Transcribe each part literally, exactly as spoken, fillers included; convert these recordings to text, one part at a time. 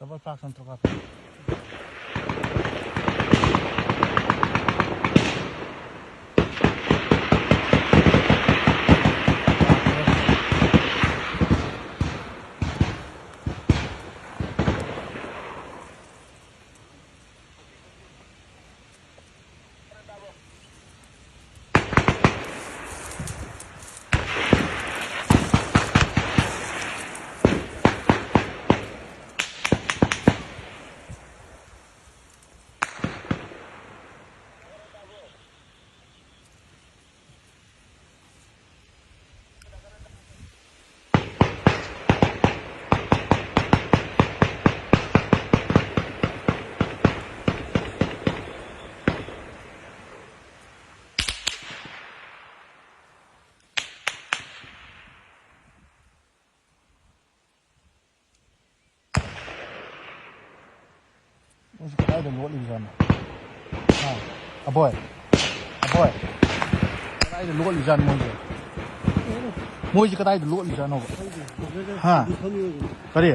Ballpark central ka. Moise kadaida lotli jano? Ha. Aboi. Aboi. Kadaida lotli jano moise? Moise kadaida lotli jano? Ha. Kari?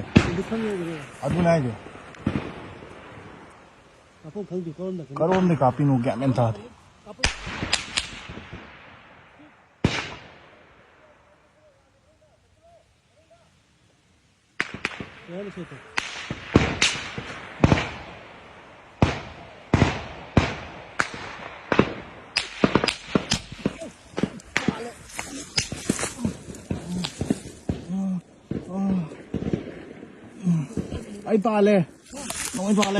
Aduna haide. Karom de kapinu gyan men tade. Ai tale. Nong ai tale.